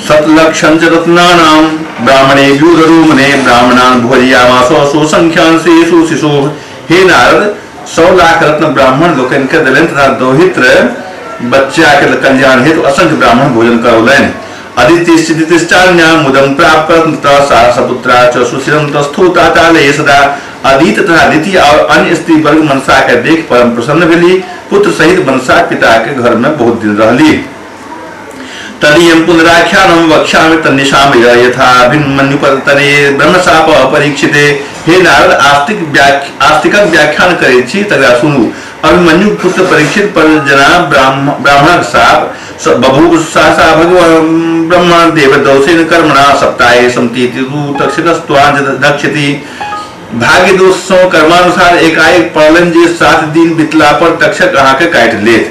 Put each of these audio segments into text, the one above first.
सतलक्षं च रत्नानां ब्राह्मणेभ्यो ददौ मुने ब्राह्मणान् भोजयामास सुसंख्यान् शेषु शिशु। हे नारद, 100 लाख रत्न ब्राह्मण लोकनि के देलनि तथा दौहित्र बच्चा के कल्याण हेतु असंख्य ब्राह्मण भोजन करौलनि। अदितिश्चिदितिश्चान्या मुदं प्राप्त सपुत्रा च सुशीलं तस्थु तातालये सदा। अदित तथा दिति और अन्य स्त्री वर्ग मनसा के देख परम प्रसन्न भेली। पुत्र सहित मनसा पिता के घर में बहुत दिन रहली। तदीयं पुनराख्यानं वक्ष्यामि तन्निशामय यथाभिमन्युपतने ब्रह्मशाप परीक्षिते। हे नारद, आस्तिकक व्याख्यान करै छी तकरा सुनू। अभिमन्यु पुत्र परीक्षित पर जना ब्राह्मणक साप बभूव सहसा भगवान ब्रह्म देव दौसेन कर्मणा सप्ताहे समतीति तक्षकस्त्वां दक्षति। भाग्य दोष सँ कर्मानुसार एकाएक पड़लनि जे 7 दिन बितला पर तक्षक अहाँके काटि लेत।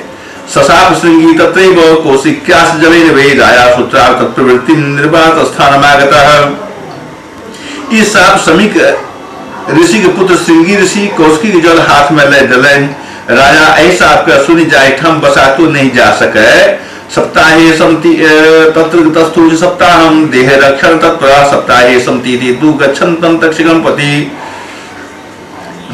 ससाप श्रृंगी तत्रैव कौशिक्यास जलेन वै राजा सूत्रा तत्प्रवृत्ति निर्वात स्थानमागतः। ई साप समीक ऋषि के पुत्र श्रृंगी ऋषि कौशिकी के जल हाथ में ले देलनि। राजा एहि साप के सुनि जाहि ठाम बसातो नहीं जा सके। सप्ताहे समति तत्र तस्थु सप्ताहं देह रक्षण तत्परा सप्ताहे समतीति तु गच्छन्तं तक्षकं पति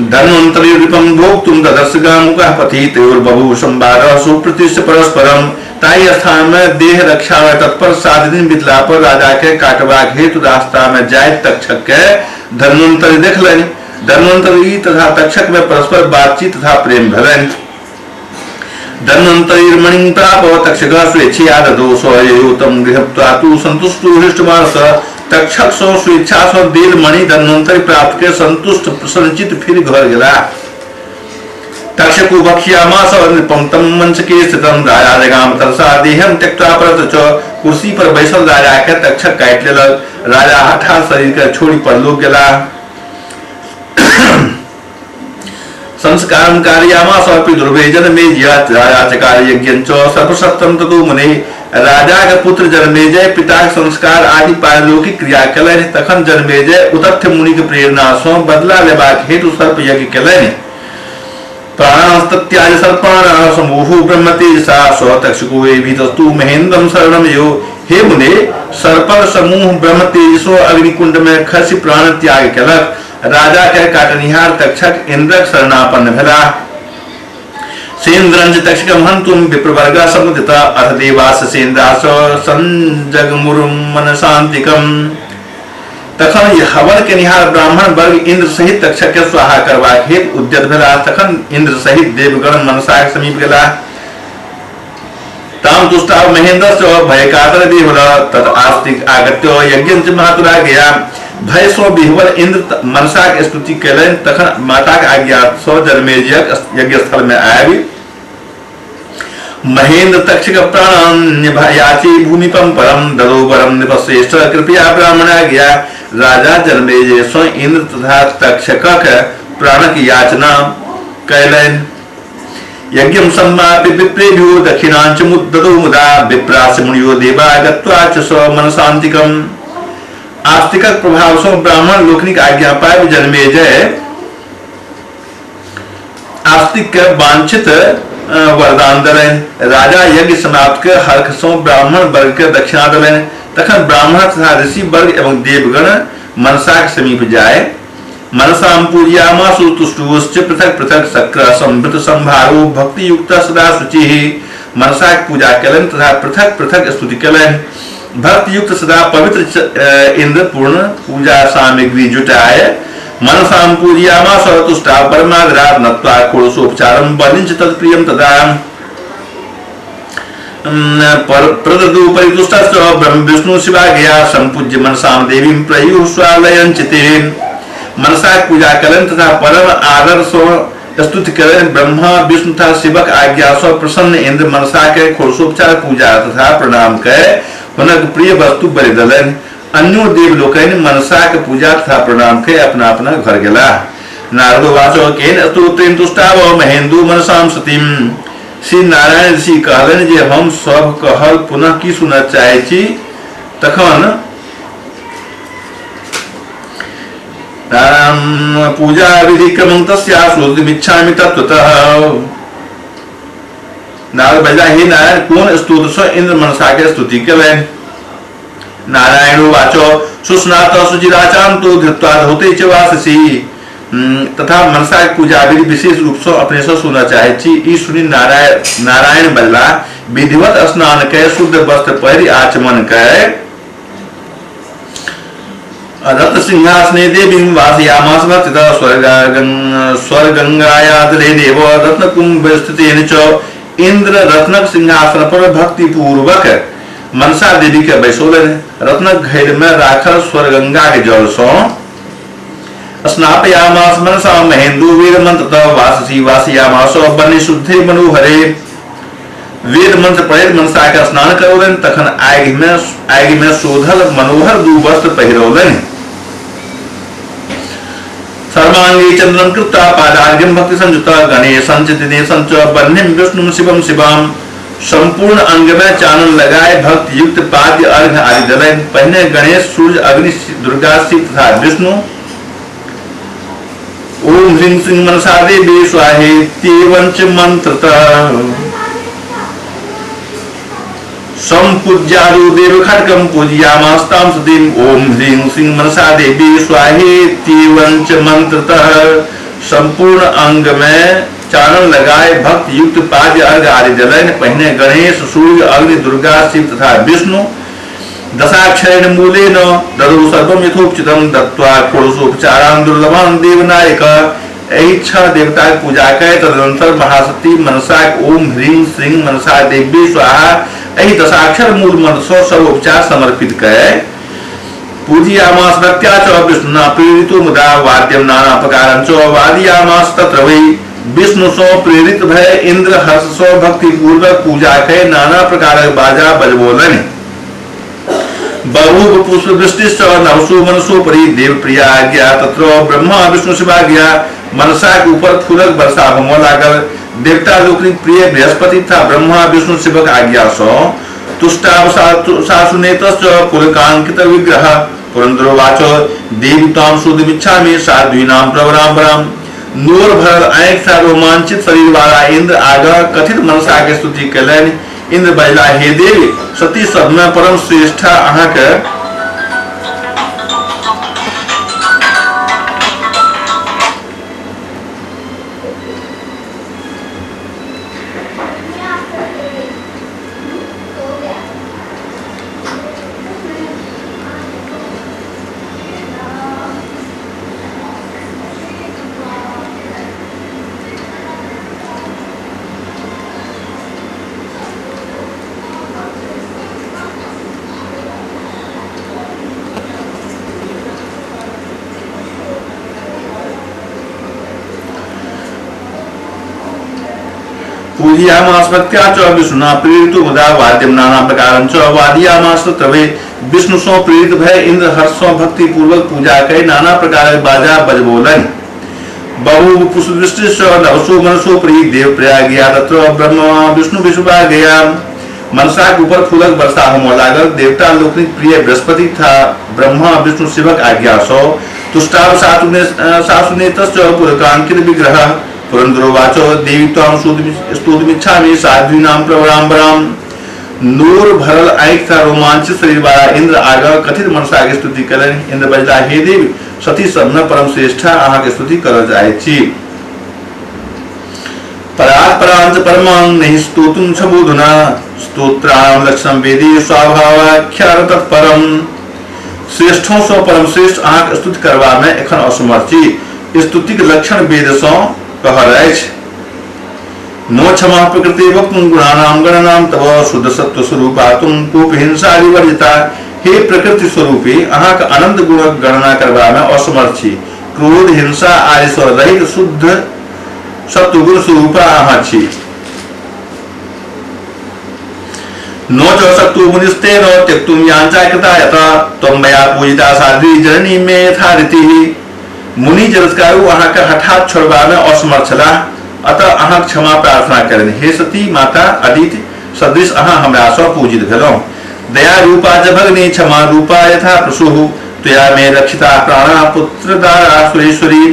धन्वन्तरिरूपं भोक्तुं ददर्शगामुकः पथि तयोर्बभूव संवादः सुप्रतिष्ठ परस्परम। ताहि स्थान में देह रक्षा में तत्पर 7 दिन बितला पर राजा के काटबाक हेतु रास्ता में जाइत तक्षक के धन्वन्तरि देखलनि। धन्वन्तरि तथा तक्षक में परस्पर बातचीत तथा प्रेम भेलनि। धन्वन्तरिर्मणिं प्राप तक्षकः स्वेच्छया ददौ स ययौ तं गृहत्वा तु सन्तुष्टो हृष्टमानसः। तक्षक सँ स्वेच्छा सँ देल मणि धन्वन्तरि प्राप्त के संतुष्ट प्रसन्नचित फिर घर गेला। तक्षको भक्ष्यामास नृपं तं मंचके स्थितं राजा जगाम तरसा देहं त्यक्त्वा परत च। कुर्सी पर बैसल राजा के तक्षक काटि लेलक। राजा हठात शरीर के छोड़ि परलोक गेला। संस्कारं कारयामास पितुर्भे जनमेजय राजा चकार यज्ञं च सर्वसप्तं ततो मुने। राजा के पुत्र जनमेजय पिता के संस्कार आदि पारलौकिक क्रिया केलनि। तखन जनमेजय उतथ्य मुनि के प्रेरणा सँ बदला लेबाक हेतु सर्प यज्ञ केलनि। प्राणास्तत्याज सर्पाणां समूहो ब्रह्म तेजसा स तक्षको एभितस्तु महेन्द्रं शरणं यो। हे मुने, सर्पक समूह ब्रह्म तेजसो अग्निकुंड में खसि प्राण त्याग केलक। राजा के काटनिहार तक्षक इंद्रक शरणापन्न भेलाह। सेन्द्रं च तक्षकं हन्तुं विप्रवर्गः समुदितः अथ देवास सेन्द्रास संजगमुर्मनशान्तिकम्। तखन हवन केनिहार ब्राह्मण वर्ग इंद्र सहित तक्षक के स्वाहा करबाक हेतु उद्यत भेलाह। तखन इंद्र सहित देवगण मनसा के समीप गेलाह। ताम तुष्टाव महेन्द्र स भयकातर विह्वल तत् आस्तिक आगत्य यज्ञं च महातुरा गया। भय सँ विह्वल इंद्र मनसा के स्तुति केलनि। तखन माता के आज्ञा सँ जनमेजयक यज्ञ स्थल में आबि महेंद्र तक्षक प्राणान् याचे भूमिपं परम ददो वरं नृपश्रेष्ठ कृपया ब्राह्मणा गया। राजा जनमेजय सँ इंद्र तथा तक्षकक प्राणक याचना कयलनि। यज्ञं समाप्य विप्रेभ्यो दक्षिणाञ्च ददौ मुदा विप्रास मुनियो देवा गत्वा च स मनसान्तिकम्। आस्तिकक प्रभाव सँ ब्राह्मण लोकनिक आज्ञा पाबि जनमेजय आस्तिक के वांछित वरदान देलनि। राजा यज्ञ समाप्त के हर्ख सँ ब्राह्मण वर्ग के दक्षिणा देलनि। तखन ब्राह्मण तथा ऋषि वर्ग एवं देवगण मनसा के समीप जाय मनसां पूजयामासु तुष्टुश्च पृथक पृथक शक्र संभृत संभारो भक्ति युक्त सदा शुचिः। मनसा के पूजा केलनि तथा पृथक पृथक स्तुति केलनि। भक्ति युक्त सदा पवित्र इंद्र पूर्ण पूजा सामग्री जुटाय मनसां पूजयामास तुष्टा परमादरात् नत्वा षोडशोपचारं बलिं च तत्प्रियं तदा प्रददु परितुष्टश्च ब्रह्म विष्णु शिवाज्ञया संपूज्य मनसां देवीं प्रयुः स्वालयं चिते। मनसा पूजा कलन तथा परम आदर सँ स्तुति कलन ब्रह्मा विष्णु तथा शिवक आज्ञा सँ प्रसन्न इंद्र मनसा के षोडशोपचार पूजा तथा प्रणाम कय हुनक प्रिय वस्तु बलि देलनि। अन्यो देव लोकनि मनसा के पूजा तथा प्रणाम के अपना अपना घर गेला। नारद उवाच केन स्तोत्रेण तुष्टाव महेन्दु मनसां सतीम। श्री नारायण ऋषि कहलनि जे हम सब कहल पुनः की सुनऽ चाहै छी। तखन पूजा विधि क्रमं तस्या श्रोतुमिच्छामि तत्त्वतः। नारद बजला, हे नारायण, कोन स्तोत्र सँ इंद्र मनसा के स्तुति केलनि? नारायण वाचो सुस्नात सुचिराचांतो धृत्वा धोते च वाससी। तथा मनसा के पूजा विधि विशेष रूप से अपने से सुनना चाहे छी। ई सुनि नारायण नारायण बजला विधिवत स्नान कै शुद्ध वस्त्र पहिरि आचमन कै रत्न सिंहासने देवीं वासयामास भक्तितः स्वर्गंगायादले देव रत्न कुंभ स्थितेन च। इंद्र रत्नक सिंहासन पर भक्ति पूर्वक मनसा देवी के बैसौलनि। रत्नक घैल में राखल स्वर्गंगा के जल सँ स्नापयामास मनसा महेंद्र वेद मंत्र वाससी वासयामास बनि शुद्धे मनोहरे। वेद मंत्र पढ़ैत मनसा के स्नान करौलनि। तखन आगि में शोधल मनोहर दू वस्त्र पहिरौलनि। सर्वांगी चंद्रम कृत्वा पादार्घ्यं भक्ति संयुत गणेशं च दिनेशं च बह्निं विष्णुं शिवं शिवां। संपूर्ण अंग में चानन लगाए भक्ति युक्त पाद्य अर्घ आदि दलनि। पहिने गणेश सूर्य अग्नि दुर्गा शिव तथा विष्णु। ओम ह्रीं श्रीं मनसा देवी स्वाहेत्येवं मंत्रतः संपूज्यादु देव खड्गं पूजयामास्तां सतीं। ओम ह्रीं श्रीं मनसा देवी स्वाहेत्येवं मंत्रतः संपूर्ण अंग में चानन लगाए भक्ति युक्त पाद्य अर्घ आदि जलन। पहिने गणेश सूर्य अग्नि दुर्गा शिव तथा विष्णु। दशाक्षरेण मूलेन ददौ सर्वं यथोचितं दत्त्वा षोडशोपचारान् दुर्लभान् देवनायक। एहि छह देवता के पूजा कै तदनंतर महासती मनसा ओम ह्रीं श्रीं मनसा देवी स्वाहा एहि दशाक्षर मूल मंत्र सँ सब उपचार समर्पित कै पूजयामास भक्त्या च विष्णुना प्रेरितो मुदा वाद्यं नाना प्रकारं च वादयामास तत्र वै। विष्णु सँ प्रेरित भय इंद्र हर्ष सँ भक्ति पूर्वक पूजा कै नाना प्रकारक बाजा बजबौलनि। बभूव पुष्प वृष्टिश्च नभसु मनसोपरि देव प्रिया आज्ञा तत्र ब्रह्मा विष्णु शिवाज्ञा। मनसा के ऊपर फूलक वर्षा होमय लागल। देवता लोकनिक प्रिय बृहस्पति तथा ब्रह्मा विष्णु शिवक आज्ञा सँ तुष्टाव सासुनेतश्च पुलकांकित विग्रह पुरंदरोवाच देवी ताम शुद्धमिच्छामि साध्वीनां प्रवरां। नोर भरल आँखि सा रोमांचित शरीर वाला इंद्र आगा कथित मनसा के स्तुति कयलनि। इंद्र बजला हे देवी सती सब में परम श्रेष्ठा अहाँ के पूजयामास भक्त्या च विष्णुना प्रेरितो मुदा वाद्यं नाना प्रकारं च वादयामास तवे। विष्णु सँ प्रेरित भय इंद्र हर्ष सँ भक्ति पूर्वक पूजा कै नाना प्रकारक बाजा बजबौलनि। बभूव पुष्पवृष्टिश्च नभसो मनसोपरि देव प्रयाज्ञा तत्र ब्रह्मा विष्णु विष्णुवाज्ञया। मनसा के ऊपर फूलक वर्षा होमय लागल। देवता लोकनिक प्रिय बृहस्पति तथा ब्रह्मा विष्णु शिवक आज्ञा सँ तुष्टाव सासुनेतश्च पुलकांकित विग्रह पुरंदरोवाचो देवी त्वां स्तोतुमिच्छामि साध्वीनां प्रवरां। नूर भरल आँखि सा रोमांचित शरीर वाला इंद्र आगा कथित मनसा के स्तुति कयलनि। इंद्र बजला हे देवी सती सब में परम श्रेष्ठा अहाँ के स्तुति करऽ चाहैत छी। परात् परांत परमां नहि स्तोतुं छबोधुना स्तोत्रां लक्षणं वेदी स्वाभावाख्यान तत्परम। श्रेष्ठों सँ परम श्रेष्ठ अहाँ के स्तुति करबा में एखन असमर्थ छी। स्तुतिक लक्षण वेद सँ कहल अछि। नो क्षमा प्रकृति वक्तुं गुणानां गणनां तव शुद्ध सत्व स्वरूपा तुम कोप हिंसा विवर्जिता। हे प्रकृति स्वरूपी अहाँक अनंत गुणक गणना करबा में असमर्थ छी। क्रोध हिंसा आदि सँ रहित शुद्ध सत्वगुण स्वरूपा अहाँ छी। नो च सत्तु मुनिस्तेन त्यक्तुं याञ्चा कृता यथा त्वं मया पूजिता साध्वी जननी मे यथा रीतिः। मुनि जरत्कारु अहाँ के हठात छोड़बा में असमर्थ छलाह, अतः अहाँ क्षमा प्रार्थना करें। हे सती माता अदिति सदृश अहाँ हमरा सँ पूजित भेलहुँ। दया रूपा च भग्नि क्षमा रूपा यथा प्रसुः त्वया मे रक्षिता प्राणा पुत्र दारा सुरेश्वरी।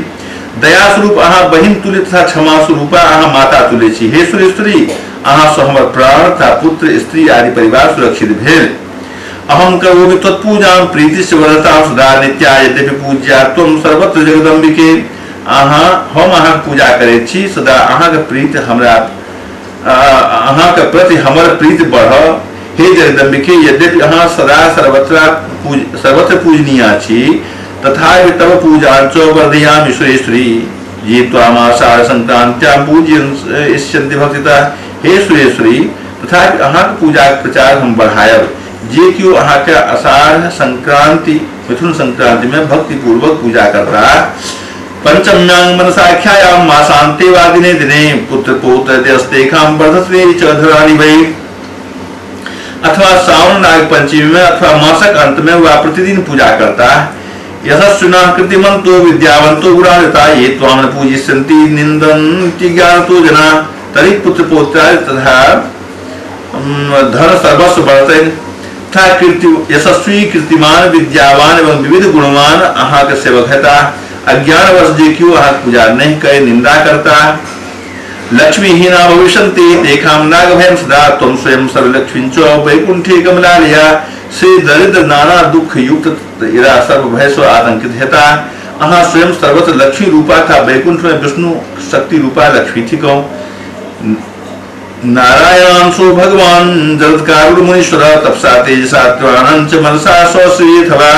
दया स्वरूप अहाँ बहिन तुल्य तथा क्षमा स्वरूपा अहाँ माता तुल्य छी। हे सुरेश्वरी अहाँ सँ हमर प्राण तथा पुत्र स्त्री आदि परिवार सुरक्षित भेल। अहम करोमि त्वत्पूजां प्रीतिश्च वर्धतां सदा नित्या यद्यपि पूज्या त्वं सर्वत्र जगदम्बिके। अहाँ हम अहाँके पूजा करैत छी, सदा अहाँके प्रीति हमरा अहाँके प्रति हमर प्रीति बढ़। हे जगदम्बिके, यद्यपि अहाँ सदा सर्वत्र पूजनीय छी तथापि तव पूजां च वर्धयामि सुरेश्वरी। ये त्वामाषाढ़ संक्रांत्यां पूजयिष्यन्ति भक्तितः। हे सुरेश्वरी, तथापि अहाँके पूजाक प्रचार हम बढ़ायब। जे केओ अहाँके आषाढ़ संक्रांति मिथुन संक्रांति में भक्तिपूर्वक पूजा करता। पंचम्यां मनसाख्यायां मासान्ते वा दिने दिने पुत्र पौत्र देस्तेखां वर्धते च धराणि वै। अथवा सावन नाग पंचमी में अथवा मासक अंत में वा प्रतिदिन पूजा करता। यशस्विना कृतिमंतो विद्यावंतो गुणान्विता ये त्वां न पूजयिष्यन्ति निन्दन्ति ज्ञानतो जना। तरि पुत्र पौत्र तथा धन सर्वस्व बढ़तनि। तथा कीर्ति यशस्वी कीर्तिमान विद्यावान एवं विविध गुणवान अहाँके सेवक हेता। अज्ञानवश जे केओ अहाँके पूजा नहीं करे निंदा करता। लक्ष्मीहीना भविष्यन्ति तेषां नागभयं सदा त्वं स्वयं सर्वलक्ष्मीं च वैकुण्ठे कमलालया। से दरिद्र नाना दुख युक्त इरा सर्व भय से आतंकित हेता। अहाँ स्वयं सर्वत्र लक्ष्मी रूपा था वैकुंठ में विष्णु शक्ति रूपा लक्ष्मी थिकौ। नारायणांशो भगवान जगत्कारुण मुनीश्वर तपसा तेजसा त्वानंच मनसा स्वश्रीथवा।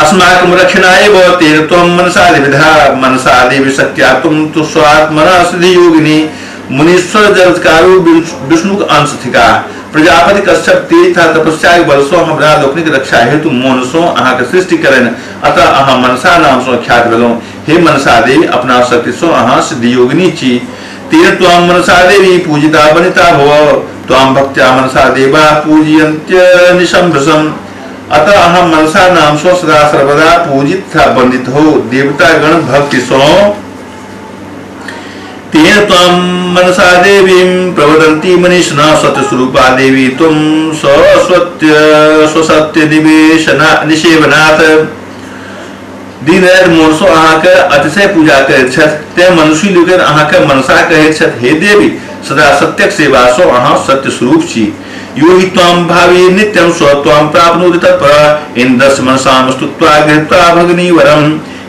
अस्माकं रक्षणाय तेन त्वं मनसा विधा मनसा देवी शक्त्या त्वं तु स्वात्मना सिद्धियोगिनी। मुनीश्वर जगत्कारु विष्णु के अंश थिका। प्रजापति कश्यप तेज था तपस्या के बल सो हमरा लोकनिक रक्षा हेतु मोन सो अहाँ के सृष्टि करें, अतः अहाँ मनसा नाम सो ख्यात भेलहुँ। हे मनसा देवी, अपना शक्ति सो अहाँ सिद्धियोगिनी छी। तेन त्वां मनसा देवी पूजिता वनिता भव त्वां भक्त्या मनसा देवा पूजयन्त्य निशंभसम। अतः अहाँ मनसा नाम सो सदा सर्वदा पूजित था वंदित हो। देवता गण भक्ति सो तेन त्वां मनसा देवीं प्रवदन्ति मनीषिणः सत्यस्वरूपा देवी त्वं स्वसत्य स्वसत्य निवेशना निषेवनाथ। दिन राति मोन सो अहाँके अतिशय पूजा करैत छथि, तें मनुष्य लोकनि अहाँके मनसा कहैत छथि। हे देवी, सदा सत्यक सेवा सो अहाँ सत्य स्वरूप छी। यो हि त्वां भावे नित्यं स त्वां प्राप्नोति तत्पर इन्द्रस्य मनसां स्तुत्वा गृहीत्वा भगिनी वरम्।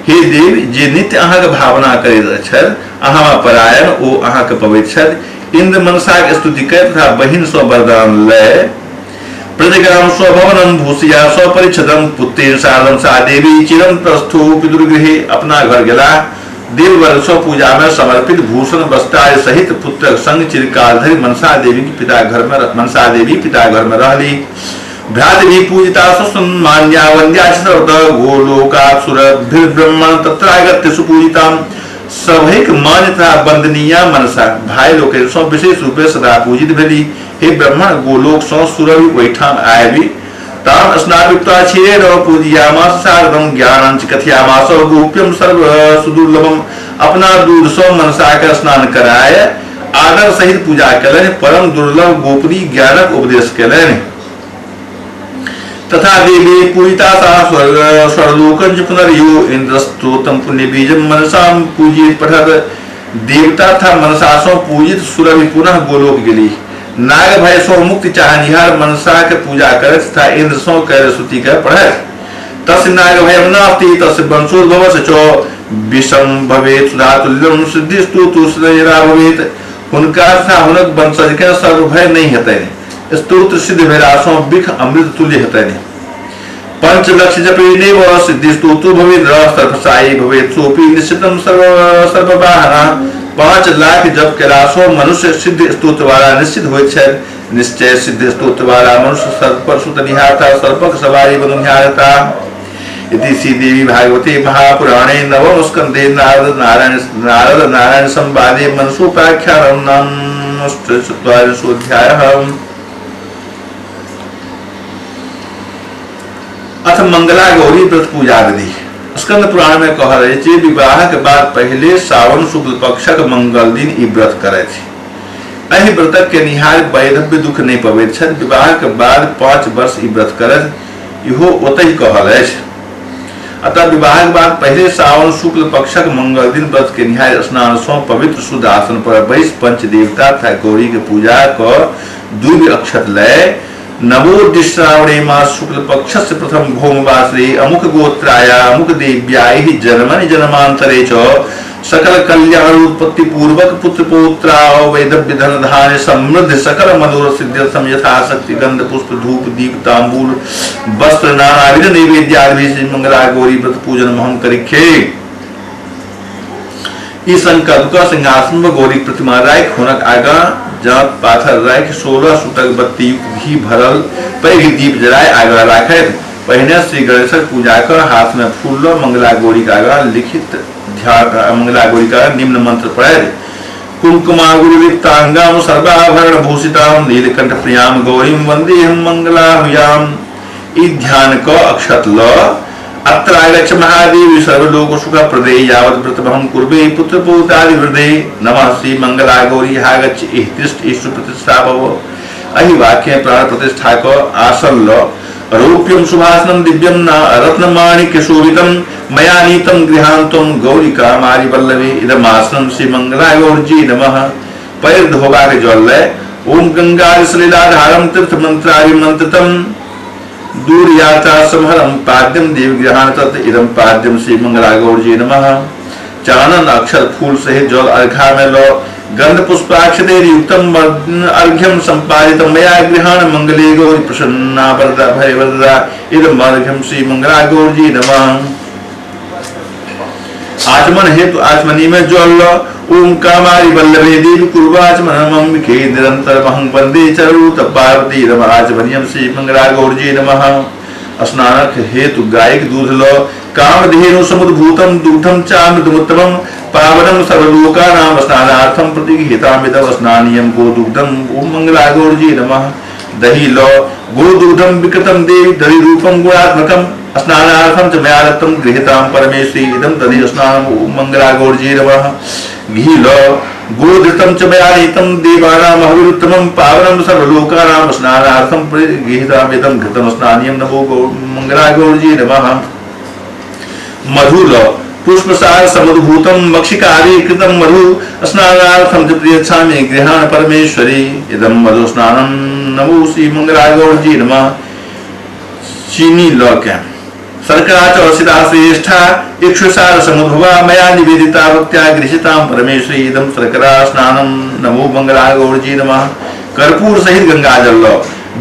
हे देवी, जे नित्य अहाँके भावना करैत छथि, अहाँ परायण ओ अहाँके पबैत छथि। इन्द्र मनसाक स्तुति कर तथा बहिन सँ वरदान लय प्रजगाम स्वभवनम भूषया स्वपरिच्छदम पुत्रेण सार्धम सा देवी चिरं प्रस्थो पितृगृहे। अपना घर गेला। देववर्ग स्व पूजा में समर्पित भूषण वस्त्र सहित पुत्र संग चिरकाल धरि मनसा देवी की पिता घर में मनसा देवी पिता घर में रहली। भ्रातृ पूजिता सुसम्मान्या वन्द्या सर्वतः गोलोकासुरभिर्ब्रह्मण तत्रागत्य सुपूजितां। सभैक मान्यता वंदनीया मनसा भाई लोकनि सँ विशेष रूपे सदा पूजित भेली। हे ब्रह्मण, गोलोक सँ सुरभि ओहिठाम आबि ताम स्नापित्वा क्षीरेण पूजयामास सार्धं ज्ञानं च कथयामास गोप्यं सर्व सुदुर्लभम। अपना दूध सँ मनसा के स्नान कराय आदर सहित पूजा कयलनि। परम दुर्लभ गोपनी ज्ञानक उपदेश कयलनि। तथा देवी पूजिता सा स्वर्लोकं च पुनर्यो इन्द्रस्तोत्रं पुण्यबीजं मनसां पूजित पठत। देवता था मनसा सँ पूजित सुरभि पुनः गोलोक गेली। नाग भय सो मुक्ति चाहनिहार मनसा के पूजा करत तथा इंद्र सो कर स्तुति कर पढ़त। तस्य नाग भयं नास्ति तस्य वंशोद्भवस्य च विषम भवेत् सुधातुल्यं सिद्धिस्तु तुसरा भवेत्। हुनका तथा हुनक वंशज के सर्व भय नहीं हेतनि। स्तोत्र सिद्ध भेला सो बिख अमृत तुल्य हेतनि। पंच लक्ष जपेनेव सिद्धिस्तोत्र भवेत् सर्पसाई भवेत् सोपि निश्चितं सर्व सर्ववाहना। 5 लाख जप केला सो मनुष्य सिद्ध स्तोत्र वाला निश्चित होइत छथि। निश्चय सिद्ध स्तोत्र वाला मनुष्य सर्प पर सुतनिहार था सर्पक सवारी बनुनिहार था। इति श्री देवी भागवते महापुराणे नवम स्कंधे नारद नारायण संवादे मनसोपाख्यानं नाम अष्टचत्वारिंशोऽध्यायः। अथ मंगला गौरी व्रत पूजा विधि। स्कंद पुराण में कहल अछि जे विवाह के बाद पहले सावन शुक्ल पक्षक मंगल दिन ई व्रत करथि। एहि व्रतक के निहार वैधव्य दुख नहीं पबैत छथि। विवाह के बाद 5 वर्ष ई व्रत करथि, इहो ओतहि कहल अछि। अतः विवाह के बाद पहले सावन शुक्ल पक्षक मंगल दिन व्रत के निहार स्नान सँ पवित्र शुद्ध आसन पर बैस पंच देवता तथा गौरी के पूजा क दुर्ग अक्षत लय नवोदिश्रावणे मास शुक्ल पक्षस्य प्रथम भौमवासरे अमुक गोत्राय अमुक देव्याय जन्मनि जन्मांतरे च सकल कल्याण उत्पत्ति पूर्वक पुत्र पौत्रा वैधव्य धन धान्य समृद्धि सकल मनोरथ सिद्ध्यर्थम यथाशक्ति गंध पुष्प धूप दीप तांबूल वस्त्र नानाविध नैवेद्य आदि श्री मंगला गौरी व्रत पूजन हम करिखे। ई संकल्प का सिंहासन में गौरी प्रतिमा राखि हुनक आगा जात पाथर राखि 16 सुतक बत्ती घी भरल पैघ दीप जराय आगा राखैत पहिने श्री गणेशक पूजा कर हाथ में फूल ल मंगला गौरी के आगा लिखित ध्यान मंगला गौरी का निम्न मंत्र पढ़े। कुंकुमा गुरुलिप्तांगाम सर्वाभरण भूषिताम नीलकंठ प्रियाम गौरीम वंदे हम मंगलाहुयाम। ई ध्यान क अक्षत ल अत्र आगच्छ महादेवी सर्वलोक सुख प्रदे यावत् व्रतमहं कुर्वे पुत्र पौत्रादि वृद्धे नमः श्री मंगला गौरी आगच्छ इह तिष्ठ ईश्वर प्रतिष्ठा भव। अहि वाक्य प्राण प्रतिष्ठा क आसन ल रौप्यम सुभासनम दिव्यम रत्नमाणिक्य शोभितम मया नीतम गृहांतम गौरी कामारी वल्लभे इदमासनम श्री मंगला गौरी नमः। पैर धोबा के जल लय ओम गंगा सलिलाधारम तीर्थ मंत्रादि मंत्रितम दूर यात्रा समहरम पाद्यम देव गृहाण तत् इदम पाद्यम श्री मंगला गौरी नमः। चानन अक्षर फूल सहित जल अर्घा में लो गंध पुष्पाक्षते युक्तम अर्घ्यम संपादितम मया गृहाण मंगले गौरी प्रसन्ना वरदा भय वरदा इदम अर्घ्यम श्री मंगला गौरी नमः। आचमन हेतु आचमनी में जल लो ओम कामारी वल्लभे देवी कुर्वाचमनमम्बिके निरंतर महं वंदे चरुत पार्वती रम आचमनियम श्री मंगला गौरी नमः। स्नानक हेतु गायक दूध लो कामधेनु समुद्भूतम दुग्धम चामृतमुत्तमम पावनम सर्वलोकानां स्नानार्थं प्रतिगृहीतामिदं स्नानीयं गोदुग्धम ओम मंगला गौरी नमः। दही लो गोदुग्धम विकृतं देवी दधिरूपं गुणात्मकम स्नानार्थं च मया दत्तं गृहीतां परमेश्वरी इदं दधि स्नानं ओम मंगला गौरी नमः। घी लो गोधृतं च मया नीतं देवानां हविरुत्तमं पावनं सर्वलोकानां स्नानार्थं प्रतिगृहीतामिदं घृतं स्नानीयं नमो मंगला गौरी नमः। मधु लो पुष्पसार समुद्भूतं मक्षिकादि कृतं मधु स्नानार्थं च प्रयच्छामि गृहाण परमेश्वरी इदं मधु स्नानं नमो श्री मंगला गौरी नमः। चीनी लोक शर्करा च असिता श्रेष्ठा इक्षुसार समुद्भवा मया निवेदिता भक्त्या गृहीतां परमेश्वरी इदं शर्करा स्नानं नमो मंगला गौरी नमः। कर्पूर सहित गंगाजल लो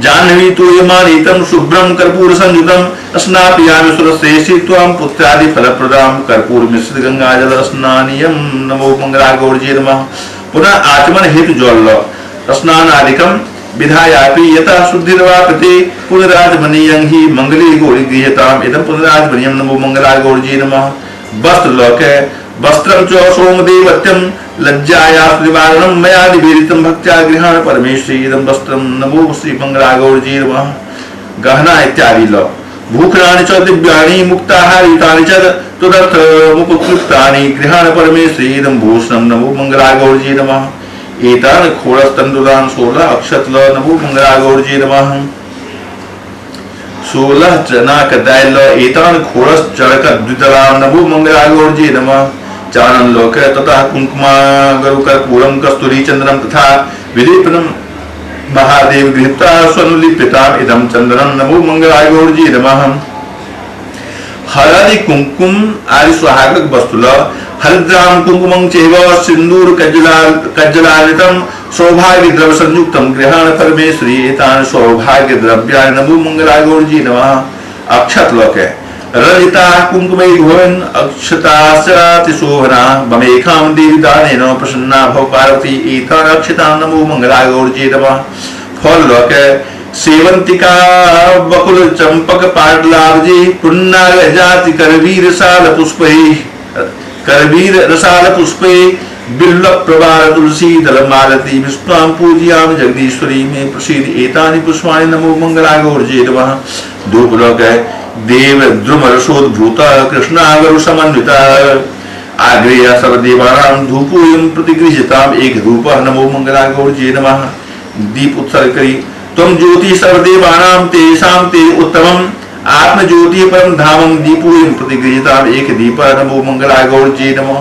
जाह्नवी तोयमानीतं शुभ्रं कर्पूर संयुतं स्नापयामि सुरश्रेष्ठि त्वां पुत्रादि फलप्रदां कर्पूर मिश्रित गंगाजल स्नानीयं नमो मंगला गौरी नमः। पुनः आचमन हेतु जल लो स्नानादिकं विधायापि यतः शुद्धिर्वापति पुनराचमनीयं हि मंगले गौरी गृह्यताम् इदं पुनराचमनीयं नमो मंगला गौरी नमः। वस्त्र लोके वस्त्रं च सोमदेवत्यं लज्जाया निवारणं मया निवेदितं भक्त्या गृहाण परमेश्वरी इदं वस्त्रं नमो श्री मंगला गौरी नमः। गहना इत्यादि लो भूषणानि च दिव्यानि मुक्ताहारयुतानि च तदर्थमुपकृतानि गृहाण परमेश्वरी इदं भूषणं नमो मंगला गौरी नमः। एतान् खोडस्तण्डुलान् 16 अक्षत ल नमो मंगला गौरी नमः। 16 चना दायल ल एतान् खोडस चणक द्विदलां नमो मंगला गौरी नमः। चानन लोक तथा कुंकुमा गरु कर्पूरं कस्तूरी चंदनं तथा विलेपनं महादेव गृहीत्वा स्वनुलिप्यताम् इदं चंदनं नमो मंगला गौरी नमः। हरदि कुंकुम आदि सुहागक वस्तु ल हरिद्रां कुंकुमं चैव सिन्दूर कज्जलालितं सौभाग्य द्रव्य संयुक्तं गृहाण परमेश्वरी एतानि सौभाग्य द्रव्याणि नमो मंगला गौरी नमः। अक्षत लोके रलिता कुंकुमैर्भवन् अक्षताश्चातिशोभना ममेखां देवी दानेन प्रसन्ना भव पार्वती एतान् अक्षतान् नमो मंगला गौरी नमः। फल लोके सेवंतिका बकुल चंपक पाटलाब्जी पुन्नाग जाति करवीर साल पुष्पै करवीर रसाल पुष्पै बिल्व प्रवाल तुलसी दलमालती विष्णुं पूजयामि जगदीश्वरी मे प्रसीद एतानि पुष्पाणि नमो मंगला गौरी नमः। धूप लोके देव द्रुम रसोद्भूत कृष्णागरु समन्वित आग्रेय सर्वदेवानां धूपोऽयं प्रतिगृह्यताम् एक धूपः नमो मंगला गौरी नमः। दीप उत्सर्ग करी त्वं ज्योति सर्वदेवानां तेषां ते उत्तमम् आत्मज्योति परम धामं दीपोऽयं प्रतिगृह्यताम् एक दीपः नमो मंगला गौरी नमः।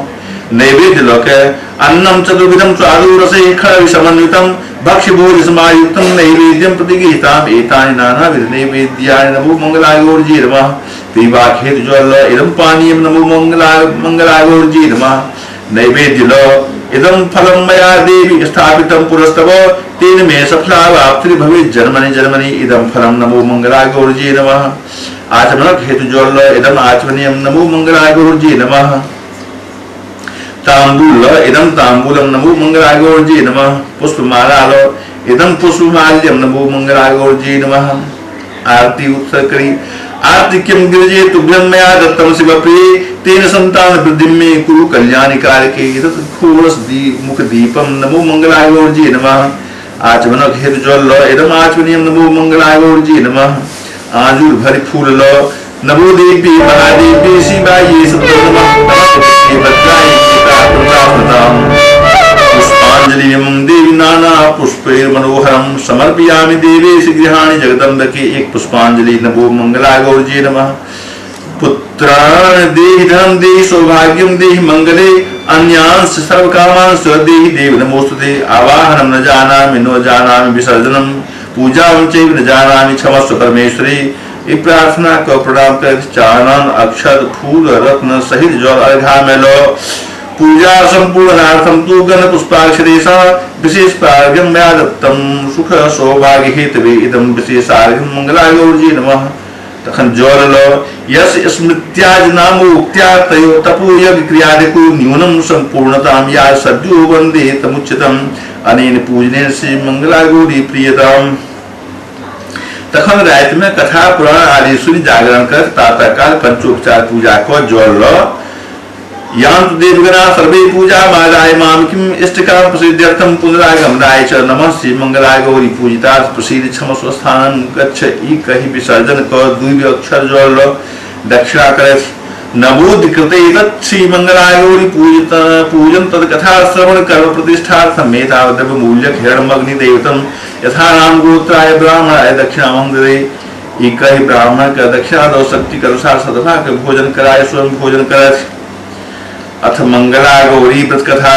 नैवेद्य लोके अन्नं चतुर्विधं स्वादुरसैः खलविसमन्वितं भक्ष्यभोज समायुक्तं नैवेद्यं प्रतिगृहीताम् एतानि नानाविध नैवेद्यानि नमो मंगलाय गौरजी नमः। पीबाक हेतु जल इदं पानीयं नमो मंगलाय गौरजी नमः। नैवेद्य ल इदं फलं मया देवी स्थापितं पुरस्तव तेन मे सफला वाप्तिर्भवेत् जन्मनि जन्मनि इदं फलं नमो मंगलाय गौरजी नमः। आचमनक हेतु जल इदं आचमनीयं नमो मंगलाय गौरजी नमः। तांबूल इदं तांबूलं नमो मंगलाय गौरजी नमः। पुष्पमाला ल इदं पुष्पमाल्यं नमो मंगलाय गौरजी नमः। आरती उत्सर्ग करी। आरती किं गिरिजे तुभ्यं मया दत्तं शिवप्रिये तेन संतान वृद्धिं मे कुरु कल्याणि कारके एतत् घोरस मुख दीपं नमो मंगलाय गौरजी नमः। आचमनक हेतु जल ल इदं आचमनीयं नमो मंगलाय गौरजी नमः। आजूर भरि फूल ल नमो देवी महादेवी शिवाय सततम नमस्ते भद्राय पुष्पांजलिं देवी नाना पुष्पैर्मनोहरं समर्पयामि देवेश गृहाणि जगदम्बके एक पुष्पांजलि नमो मंगलाय गौरजी नमः। पुत्रान् देहि धनं देहि सौभाग्यं देहि मंगले अन्यांस सर्वकामांस देहि देव नमोस्तुते। आवाहनं न जानामि न जानामि विसर्जनं पूजां चैव न जानामि क्षमस्व परमेश्वरी। ई प्रार्थना क प्रणाम कर चानन अक्षत फूल रत्न सहित जल अर्घा में लो। पूजा संपूर्णार्थम तु गण पुष्पाक्षरेश विशेष प्रार्घ्यं मया दत्तं सुख सौभाग्य हेतवे इदं विशेषार्घ्यं मंगलाय गौरजी नमः। तखन जल लो यस स्मृत्याज नाम उक्त्या तयो तपो यज्ञ क्रियादिको न्यूनं संपूर्णतां या सद्यो वन्दे तमुच्यतम् अनेन पूजनेन श्री मंगलाय गौरी प्रियताम्। तखन राति में कथा पुराण आदि सुनि जागरण कर प्रातःकाल पंचोपचार पूजा क जल ल यान्तु देवगणा सर्वे पूजा मादाय माम किम इष्टकाम प्रसिद्ध्यर्थम पुनरागमनाय च नमः श्री मंगलाय गौरी पूजिता प्रसिद्ध क्षमस्व स्थानं गच्छ। ई कहि विसर्जन क दुई अक्षर जल ल दक्षिणा करे नवोदिकृते तत् श्री मंगलाय गौरी पूजित पूजन तद कथा श्रवण कर्म प्रतिष्ठार्थम एतावद्रव्य मूल्यक हिरण्यमग्नि देवतम यथा राम गोत्राय ब्राह्मणाय दक्षिणामहं ददे। ई कहि ब्राह्मण के दक्षिणा दो शक्ति के अनुसार सदभा के भोजन कराय स्वयं भोजन करे। अथ मंगला गौरी व्रत कथा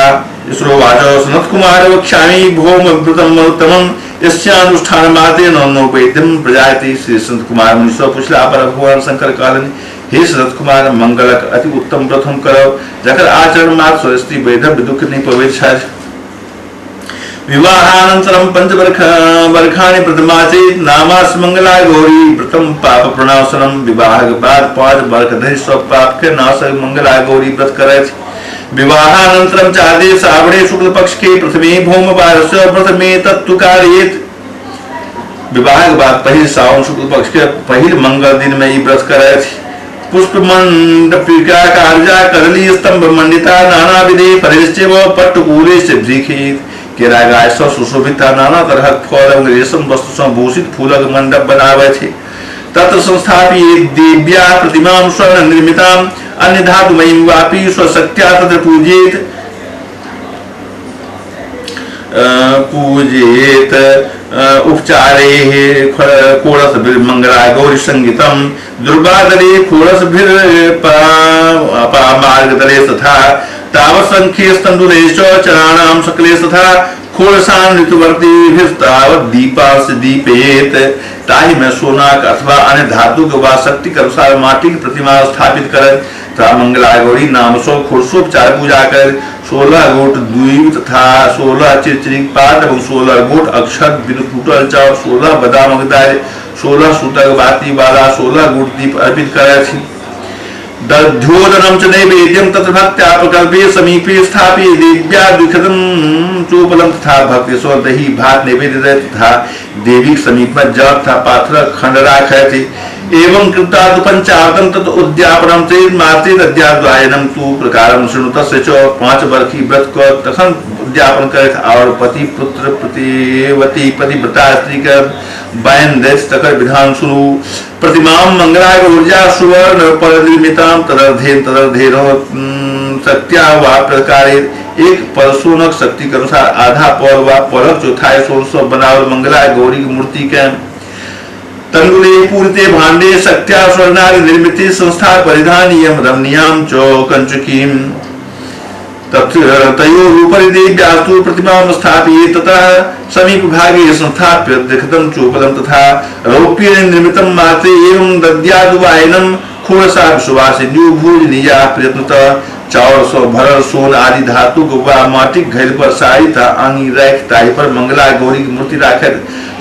ईश्वरोवाच सनत कुमार वक्ष्यामि भौम व्रतम उत्तमं यस्यानुष्ठान मात्रेण नोपेद्यं प्रजायते। श्री सनत कुमार मुनि सँ पुछला पर भगवान शंकर कहलनि, हे सनत कुमार, मंगलक अति उत्तम व्रत हम करब जकर आचरण मात्र सँ स्त्री वैधव्य दुख नहि पबैत छथि। विवाहानन्तरं पंचवर्षाणि व्रतमाचरेत् नामास मंगला गौरी व्रतं पाप प्रणाशनम। विवाहक बाद 5 वर्ष धरि सब पाप के नाशक मंगला गौरी व्रत करथि। विवाहानन्तरं चादे श्रावणे शुक्ल पक्ष के प्रथमे भौमवारस्य व्रतमे तत्तु कारयेत्। विवाहक बाद पहिल सावन शुक्ल पक्ष के पहिल मंगल दिन में ई व्रत करथि। पुष्प मंडपिका कार्या करली स्तंभ मंडिता नाना विधि फलेश्चैव पट्टकूलेश्च भ्रीखेत्। केरा गाछ सँ सुशोभित नाना तरहक फल एवं रेशम वस्तु सँ भूषित फूलक मंडप बनाबथि। तत्र संस्थापित दिव्या प्रतिमां स्वर्ण निर्मितां अन्य धातुमयीं वापि स्वशक्त्या तत्र पूजेत पूजेत उपचारैः कोरसभिर्मंगला गौरी संगीतं दुर्वादले खोरसभिर्मार्गदले तथा तावत्संख्येस्तण्डुलेश्च चराणां सकले तथा खोरसान् ऋतुवर्तीभिस्तावत् दीपांश दीपयेत्। ताहि में सोनाक अथवा अन्य धातु के वा शक्ति के अनुसार माटी की प्रतिमा स्थापित कर तथा मंगला गौरी नाम सो खोरसोपचार पूजा कर 16 गोट द्वीप तथा 16 चिरचिरिक पात एवं 16 गोट अक्षर बिनु फूटल चाउर 16 बादामक दालि 16 सूतक बाती वाला 16 गोट दीप अर्पित करथि। दध्योदनं च नैवेद्यं तत्र भक्त्या प्रकल्पे समीपे स्थापय देव्या दुःखदं चोपलं तथा भक्ति सो दही भात नैवेद्य तथा देवी समीप में जल तथा पात्र खंड राखति। एवं कृता तु पंचावतं तत् उद्यापनं चेत् मातृ दद्याद्वायनं तु प्रकारं शृणु तस्य च 5 वर्षी व्रत क तखन उद्यापन करैत और पति पुत्र प्रतिवती पतिव्रता स्त्री के बयान दैत तकर विधान सुनू। प्रतिमां मंगलाय ऊर्जा सुवर्ण परिमितां तदर्धेन तदर्धेन शक्त्या वा प्रकारे एक पर सोनक शक्ति के अनुसार आधा पौर वा पौरक चौथाई सोन सँ बनावल मंगलाय गौरी की मूर्ति के तंडुले पूरिते भांडे शक्त्या स्वर्णादि निर्मित संस्था परिधानीयम रमणीयां च कंचुकीम। तयोरुपरि देव्यास्तु प्रतिमां स्थापयेत् ततः समीप भागे संस्थाप्य लिखितं चोपलं तथा रौप्येण निर्मितं मात्रे एवं दद्यादुवायनं खोरसा सुवासिन्यो भोजनीया प्रयत्नतः। चाउर सो भरल सोन आदि धातु वा माटिक घैल पर साड़ी तथा आंगी राखि ताहि पर मंगला गौरी की मूर्ति राखत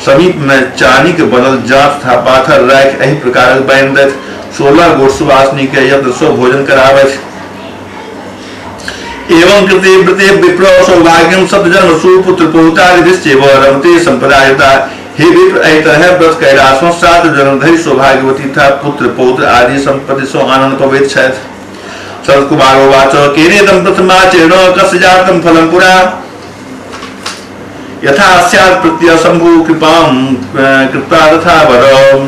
समीप में चानी के बनल जांत तथा पाथर राखि एहि प्रकारक बान्हि दैत 16 गोट सुवासिनी के यत्न सो भोजन कराबथि। एवं कृते व्रते विप्र सौभाग्यम सप्तजन्म सुपुत्र पौत्रादिभिश्चैव रमते संपदायुता। हे विप्र, एहि तरह व्रत कयला सँ 7 जन्म धरि सौभाग्यवती तथा पुत्र पौत्र आदि संपत्ति सँ आनंद पबैत छथि। सनत कुमार उवाच केनेदं प्रथमाचरेण कस्य जातं फलं पुरा यथा स्यात् प्रत्यय शंभु कृपां कृपा तथा वरम।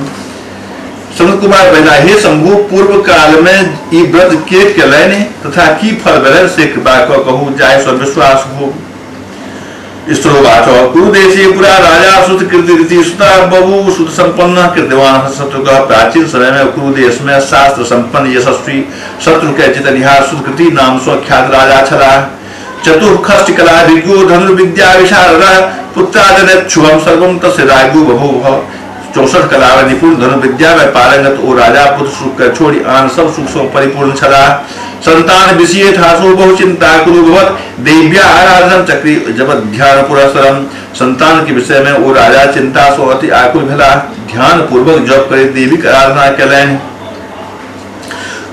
सनत कुमार बजला, हे शंभु, पूर्व काल में ई व्रत के केलनि तथा की फल भेलनि से कृपा क कहू जाहि सँ विश्वास हो। स्तोवाच कुरुदेशे पुरा राजा सुत कीर्ति सुता बभू सुत संपन्न कृतवान शत्रु का। प्राचीन समय में कुरुदेश में शास्त्र संपन्न यशस्वी शत्रु के जितनिहार सुतकृति नाम सँ ख्यात राजा छलाह। चतुर्खष्ट कला विज्ञो धनुर्विद्या विशारद पुत्रादन शुभम सर्वम तस्य राज्ञो बभूव। 64 कला में निपुण धनुर्विद्या में पारंगत ओ राजा पुत्र सुख के छोड़ी आन सब सुख सँ परिपूर्ण छलाह। संतान विषय थासु बहु चिंता कुरु भवत देव्या आराधन चक्री जब ध्यान पुरस्सरम। संतान के विषय में ओ राजा चिंता सो अति आकुल भेला, ध्यान पूर्वक जप करे देवी के आराधना केलनि।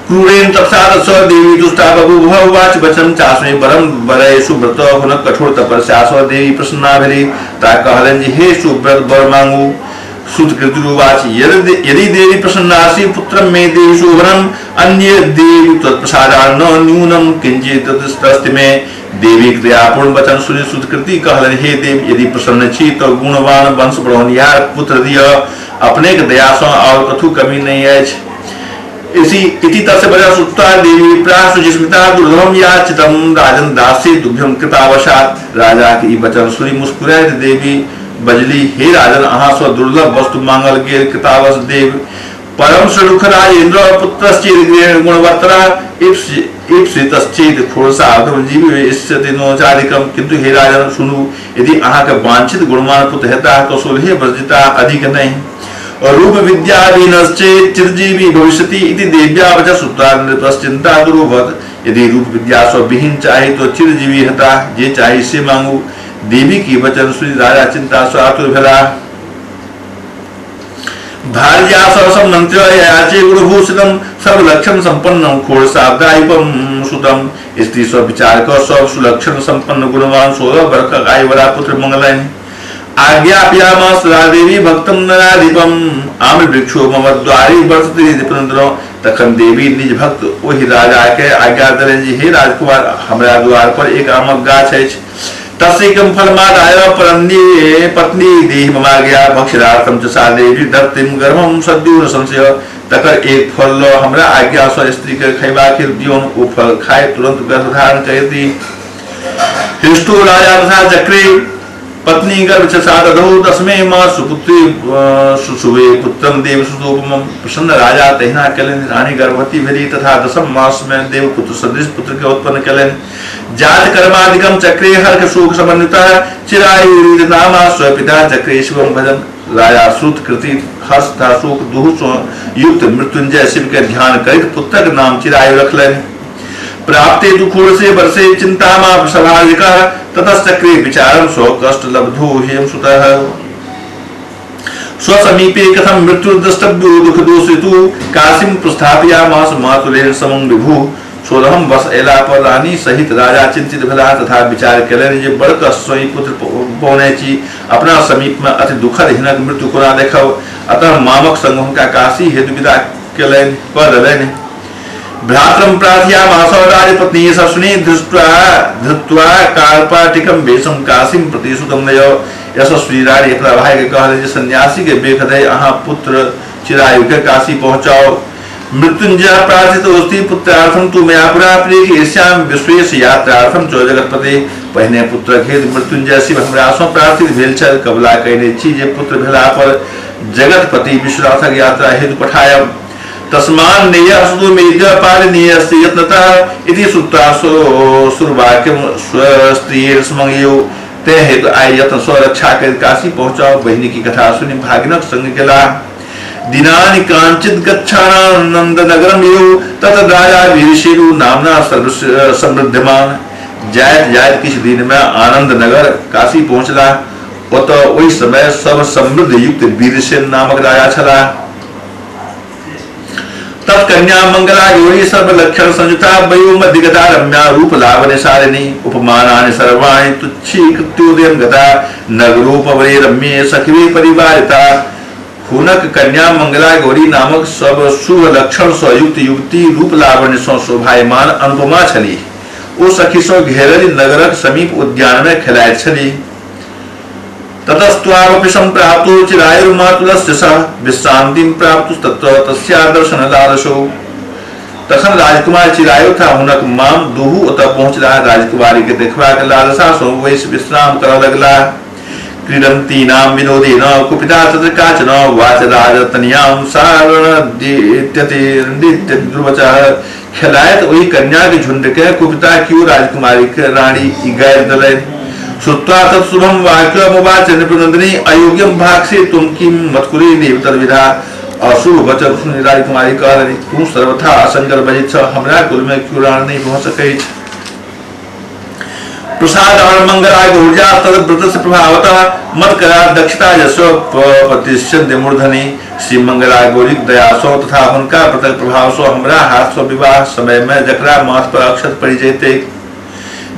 क्रूरेण तपसा स देवी दुष्टा बभूव उवाच वचन चास्मै परम वरय सुव्रत। हुनक कठोर तपस्या सँ देवी प्रसन्ना भेली ता कहलनि जे हे सुव्रत, वर मांगू। सुतकृतिरुवाच यदि देवी प्रसन्नासि पुत्रं मे देहि शोभनम् अन्य देवी त्वत्प्रसादान् न न्यूनं किञ्चित् तदस्ति मे। देवी दयापूर्ण वचन सुनि सुतकृति कहलनि, हे देव, यदि प्रसन्न छी तो गुणवान वंश बढ़ौनिहार पुत्र दिय, अपने के दया सँ और कथु कमी नहीं अछि। इसी इति तस्य वचः श्रुत्वा देवी प्रासुजिस्मिता दुर्लभम याचितं राजन दासी तुभ्यं कृपावशात्। राजा के ई वचन सुनि मुस्कुराइत देवी बजली, हे राजन, अहाँ सँ दुर्लभ वस्तु मांगल गेल, कृपावश देव। परम सुख राजेन्द्र पुत्रश्चेद गुणवत्तरा ईप्सितश्चेद खोरसाधम जीविष्यति नो चाधिकम। किंतु हे राजन सुनू, यदि अहाँ के वांछित गुणवान पुत्र हेता तो 16 वर्ष जीता, अधिक नहीं। और रूप विद्या विनश्चेत चिरजीवी भविष्यति इति देव्या वचः श्रुत्वा नृपश्चिंता दुर्भवत्। यदि रूप विद्या सँ विहीन चाही तो चिरजीवी हेता, जे चाही से मांगू। देवी की वचन सुनि राजा चिंता सँ आतुर भेला। भार्या सम्मंत्र्य याचे गुणभूषितं सर्वलक्षण संपन्नं खोरसाब्दायिपं सुतम। स्त्री सँ विचार क सब सुलक्षण संपन्न गुणवान 16 वर्षक आयु वाला पुत्र मंगलनि। आज्ञापयामास देवी भक्तं नराधिपम आम्र वृक्षो मम द्वारि वर्तते निपुणो। तखन देवी निज भक्त ओहि राजा के आज्ञा देलनि जे हे राजकुमार, हमरा द्वार पर एक आमक गाछ अछि, तस्यैकं फलमादाय परन्ये पत्नी देहि ममाज्ञा भक्षणार्थं च सा देवी दत्तिं गर्भं सद्यो न संशय। तकर एक फल ल हमरा आज्ञा सँ स्त्री के खयबाक हेतु दियौन, ओ फल खाय तुरंत गर्भधारण करती। हृष्टो राजा तथा चक्रे पत्नी गर्भ च सा दधौ दशमे मास सुपुत्री सुसुवे पुत्रं देव सुतोपमं। प्रसन्न राजा तहिना केलनि, रानी गर्भवती भेली तथा दशम मास में देवपुत्र सदृश पुत्र के उत्पन्न केलनि। जात कर्मादिकम चक्रे हर्ष शोक समन्वितः चिरायुरित नामा स्वपिता चक्रे शिवं भजन। राजा श्रुत कृति हर्ष तथा शोक दुहु सँ युक्त मृत्युंजय शिव के ध्यान करैत पुत्रक नाम चिरायु रखलनि। प्राप्ते दुखोर से वर्षे चिंता मा स्वाभाविकः ततश्चक्रे विचारं स्व कष्ट लब्धो ह्यं सुतः। स्वसमीपे कथं मृत्युर्द्रष्टव्यो दुःखदोषितु काशीं प्रस्थापयामास मातुलेन समं विभु। 16 वर्ष अयला पर रानी सहित राजा चिंतित भेलाह तथा विचार केलनि जे बड़ कष्ट सँ ई पुत्र पौने छी, अपना समीप में अति दुखद हिनक मृत्यु कोना देखब। अतः मामक संग हुनका काशी हेतु विदा केलनि कऽ देलनि। भ्रातरं प्रार्थयामास राजपत्नी यशस्विनी धृत्वा कार्पाटिकं वेशं काशीं प्रति सुतं नय। यशस्वी रानी अपना भाई के कहलनि जे सन्यासी के बेख दय अहाँ पुत्र चिरायु के काशी पहुँचाओ। मृत्युंजय प्रार्थित अस्ति पुत्रार्थं तु मया पुरा प्रियेष्यां विश्वेश यात्रार्थं च जगत्पते। पहिने पुत्र हेतु मृत्युंजय शिव हमरा सँ प्रार्थित भेल छल, कबला कयने छी जे पुत्र भेला पर जगतपति विश्वनाथक यात्रा हेतु पठायब। तस्मान् नेयस्तु मेद्य पालनीयस्य यत्नतः इति श्रुत्वा सुरवाक्यं स्वस्त्रीय समंगयो। ते हेतु आइ यत्न सँ रक्षा कर काशी पहुंचाओ। बहिनी की कथा सुनि भागिनक संग गेला। दिनानि कांचित गच्छानंद नगरम यो तत राजा वीरसेनु नामना सर्व समृद्धिमान। जायत जायत किछु दिन में आनंद नगर काशी पहुंचला। ओतऽ ओहि समय सब समृद्ध युक्त वीरसेन नामक राजा छलाह। तत्कन्या मंगला गौरी सर्व लक्षण संयुता वयो मध्यगता रम्या रूप लावण्य सारिणी उपमानानि सर्वाणि तुच्छीकृत्योदयं गता नगरोपवरे रम्ये सखी परिवारिता। हुनक कन्या मंगला गौरी नामक सब शुभ लक्षण सँ युक्त युवती रूप लावण्य सँ शोभायमान अनुपमा छली। ओ सखी सँ घेरल नगरक समीप उद्यान में खेलाइत छली। ततस्त्वामपि सम्प्राप्तो चिरायुर्मातुलस्य सह विश्रान्तिं प्राप्तु तत्र तस्या दर्शन लालसौ। तखन राजकुमार चिरायु था हुनक माम दुहू ओतऽ पहुँचला। राजकुमारी के देखबाक लालसा सँ वैस विश्राम करऽ लगला। क्रीडन्तीनां विनोदेन कुपिता तत्र काचन वाच राजतनयां सारणदित्यति दुर्वचः। खेलाइत ओहि कन्या के झुंड के कुपिता क्यों राजकुमारी के रानी ई गारि देलनि। श्रुत्वा तत्शुभं वाक्यमुवाच नृपनंदिनी अयोग्यं भाक्षे तुम किं मत्कुरे देव तद्विधा। अशुभ वचन सुनि राजकुमारी कहलनि, तू सर्वथा असंगत बजैत छह, हमरा कुल में क्यों रानी नहीं भऽ सकैछ। प्रसाद और मंगला ऊर्जा तद व्रत से प्रभावतः मत करा दक्षता यशो प्रतिष्ठन्ति मूर्धनि। श्री मंगला गौरी दया सो तथा हुनका व्रतक प्रभाव सो हमरा हाथ सो विवाह समय में जकरा माथ पर अक्षत पड़ि जैतै।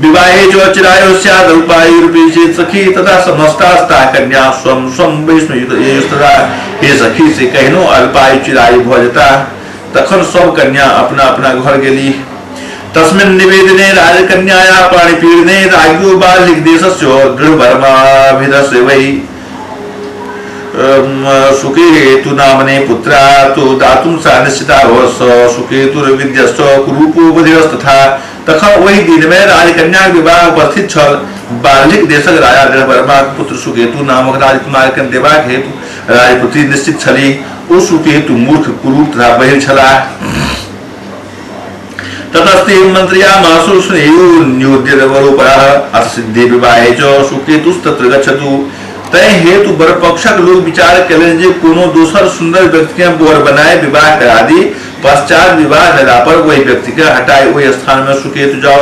विवाहे जो चिरायो स्याद अल्पायुरूपी चेत सखी तथा समस्तास्ता कन्या स्वं स्वं वैष्णुयुतदा। हे सखी से कहनो अल्पायु चिरायु भऽ जेता। तखन सब कन्या अपना अपना घर गेली। तस्मिन् निवेदने राजकन्याया पाणिपीडने राज्ञो बाल्यदेशस्य दृढवर्माभिधस्य वै सुकेतु नामने पुत्रा तु दातुं सा निश्चिता भवत् सुकेतुर्विद्यश्च कुरूपो बधिरस्तथा। तखन ओहि दिन में राजकन्या विवाह उपस्थित छल। बाल्हिक देशक राजा दृढ़वर्मा पुत्र सुकेतु नामक राजकुमार के देबाक हेतु राजपुत्री निश्चित छली। ओ सुकेतु मूर्ख कुरूप तथा बहिर छलाह। ततस्ते मंत्रिया मासु स्नेहोन्योद्यवरोपरः अथ सिद्धि विवाहे च सुकेतुस्तत्र गच्छतु। तै हेतु वर पक्षक लोग विचार कयलनि जे कोनो दोसर सुंदर व्यक्ति के वर बनाए विवाह करा दी, पश्चात विवाह भेला पर ओहि व्यक्ति के हटाए ओहि स्थान में सुकेतु जाओ।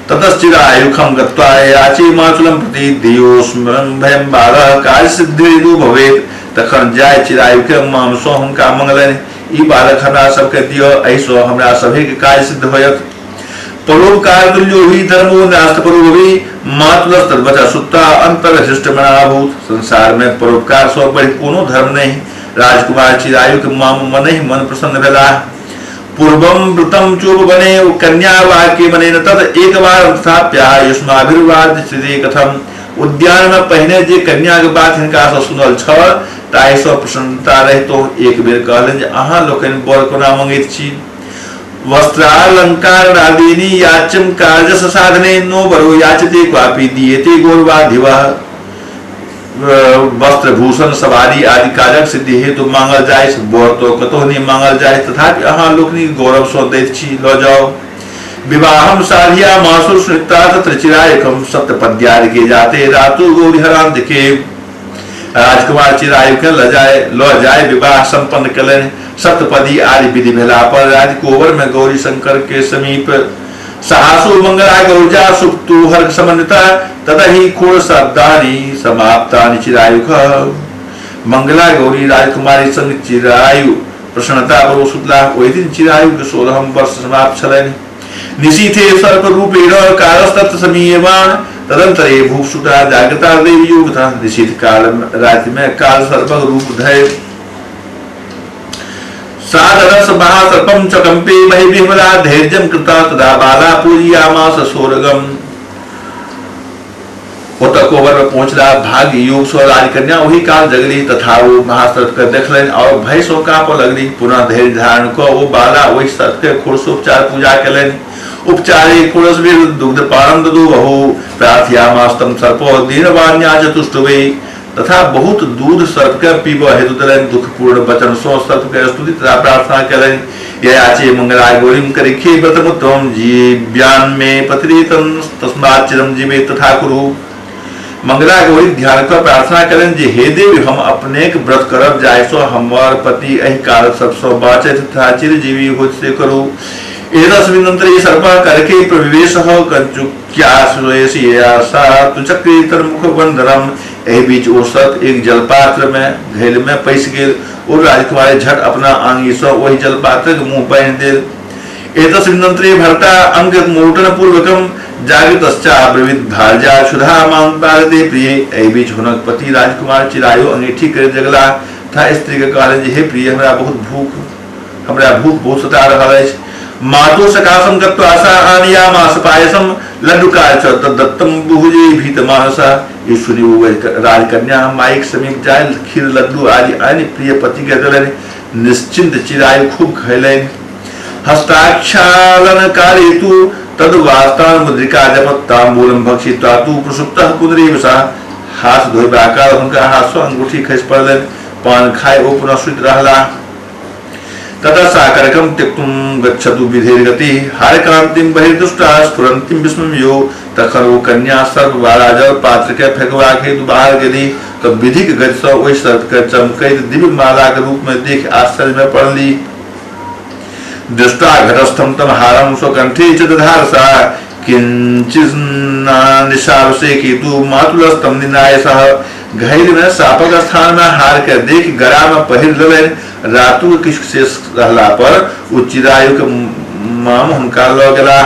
ततश्चिरायुखं गत्वा याचे मातुलं प्रति धियोस्मं भयं बालः कार्य सिद्धिर् भवेत्। तखन जाय चिरायु के माम सँ हुनका मंगलनि, ई बालक हमरा सबके दिअ, एहिसँ हमरा सभके कार्य सिद्ध होयत। परोपकार तुल्यो हि धर्मो नास्ति परोपवी मातुलस्तद्वच सुत्ता अंतर्हृष्ट मनाभूत। संसार में परोपकार सँ बढ़ि कोनो धर्म नहीं। राजकुमार चिरायु के माम मनहि मन प्रसन्न भेलाह। पूर्वं व्रतं चोपवने कन्या वाक्य मनेन तद एक बार स्थाप्या युष्माभिर्वाद स्थिति कथम। उद्यान में पहिने जे कन्या के बात हिनका सँ सुनल छल ताहि सँ प्रसन्नता रहितो एक बेर कहलनि जे अहाँ लोकनि वर कोना मंगैत छी। वस्त्रालंकार आदीनि याच्यम कार्य साधने नो वरो याचते क्वापि दीयते गौरवाधिवः। वस्त्र भूषण सवारी आदि कार्यक सिद्धि हेतु मांगल जाय, वर तो कतहु नहि मांगल जाय, तथापि अहाँ लोकनि गौरव सँ दैत छी, लऽ जाउ। विवाहम साधिया मासु सुनिता तत्र चिरायकम सप्तपद्यादि के जाते रातु गौरिहरांत के। राजकुमार चिरायु के लऽ जाय विवाह संपन्न कयलनि। सप्तपदी आदि विधि भेला पर राजकोवर में गौरी शंकर के समीप साहसु मंगला गौजा सुप्तु हर्ष समन्विता ततहि खोड़ शब्दानि समाप्तानि चिरायुख। मंगला गौरी राजकुमारी संग चिरायु प्रसन्नता पर सुतला। ओहि दिन चिरायु के 16 वर्ष समाप्त छलनि। निशीथे सर्प रूपेण कारस्तत् समीयमान तदंतरे भूपसुता जागृता देवी योग था। निशीथ काल राति में काल सर्पक रूप धय सादरस महासर्पम चकंपे महि विह्वला धैर्यं कृता तदा बाला पूजयामास सोरगम। ओतऽ कोबर में पहुंचला भाग्य योग सँ राजकन्या ओहि काल जगली तथा ओ महासर्प के देखलनि और भय सँ काँपऽ लगली। पुनः धैर्य धारण कऽ ओ बाला ओहि सर्प के खोरसोपचार पूजा कयलनि। उपचारे खोरसवीर दुग्ध पानम ददु बहु प्रार्थयामास्तम सर्पो दीनवान्या चतुष्टुवे। तथा बहुत दूध सर्प के पीबऽ हेतु देलनि। दुखपूर्ण वचन सँ सर्प के स्तुति तथा प्रार्थना केलनि। ययाचे मंगला गौरीम करिखे व्रतमुत्तमं जीव्यान मे पतिरेतम तस्मात् चिरं जीवेत तथा कुरु। मंगला गौरी ध्यान कऽ प्रार्थना केलनि जे हे देवी, हम अपनेक व्रत करब जाहिसँ हमर पति एहि काल सबसँ बाँचथि तथा चिरजीवी होइत से करू। एतस्मिन्नन्तरे सर्पः करके प्रविवेशः कञ्चुक्याश्वयसा तुचक्रे तन्मुखबन्धनम्। एहि बीच ओ सर्प एक जलपात्र में घैल में पैसि गेल। ओ राजकुमारी झट अपना आंगी सँ ओहि जलपात्रक मुँह बान्हि देल। एतस्मिन्नन्तरे भर्ता अंग मोटन पूर्वकम जागृतश्चाब्रवीत् भार्या क्षुधा मां तारते प्रिय। एहि बीच हुनक पति राजकुमार चिरायु अंगीठी करैत जगलाह तथा स्त्री के कहलनि जे हे प्रिय, हमरा भूख बहुत सता रहल अछि। मातु सकाशं गत्वा सा आनयामास पायसं लड्डुका च तद्दत्तं बुभुजे भीतमानसा। ई सुनि ओ राजकन्या माइक समीप जाय खीर लड्डू आदि आनि प्रिय पति के देलनि। निश्चिंत चिरायु खूब खैलनि। हस्ताक्षालन काले तु तद्वास्तान मुद्रिका जपत ताम्बूलं भक्षित्वा तु प्रसुप्तः पुनरेव सः। हाथ धोइबा काल हुनका हाथ सँ अंगूठी खसि पड़लनि। पान खाय ओ पुनः सुति रहलाह। ततः साकरकं त्यक्तुं गच्छतु विधेर्गतिः हारकान्तिं बहिर्दुष्टा स्फुरन्तिं विस्मयो। तखन ओ कन्या सर्प वाला जल पात्र के फेकबाक हेतु बाहर गेली तऽ विधिक गति सँ ओहि सर्प के चमकैत दिव्य मालाक रूप में देखि आश्चर्य में पड़ली। दृष्टा घटस्थं तम हारं स्वकंठे च दधार सा किंचिन्निशावशेकेतु मातुलस्तं निनाय सह। घैल में सापक स्थान में हार के देख गरा में पहिर लेलनि। रातु किछु शेष रहला पर ओ चिरायु के माम हुनका लऽ गेलाह।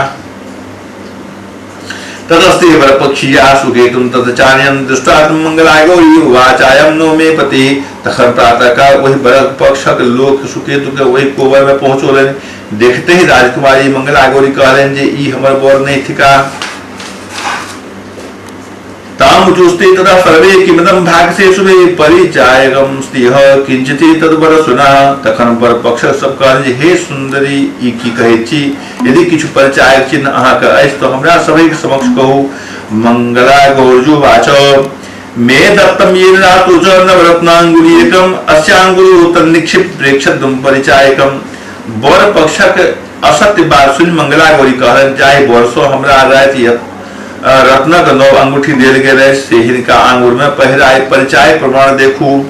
ततस्ते वरपक्षीया सुकेतुं तत चान्यं दृष्ट्वा मंगला गौरी वाचायं नो मे पति। तखन प्रातःकाल ओहि वरपक्षक लोक सुकेतु के ओहि कोबर में पहुँचौलनि। देखते ही राजकुमारी मंगला गौरी कहलनि जे ई हमर वर नहि थिका। तामुचुस्ते तथा सर्वे किमिदं भागसे शुभे परिचायकं स्त्रीह किंचिति तद्वर सुना। तखन वर पक्ष सब कहलनि जे हे सुंदरी, ई की कहैत छी? यदि किछु परिचायक चिन्ह अहाँके अछि तऽ हमरा सबहिक समक्ष कहू। मंगला गौरजो वाच मे दत्तं येन रातु च नवरत्नाङ्गुलीयकम् अस्याङ्गुलो तन्निक्षिप प्रेक्षद्वं परिचायकम्। वर पक्षक असत्य बात सुनि मंगला गौरी कहलनि जाहि वर सँ हमरा राति रत्नक नव अंगूठी देल गेल अछि से हिनका आंगुर में पहिराय परिचय प्रमाण देखू।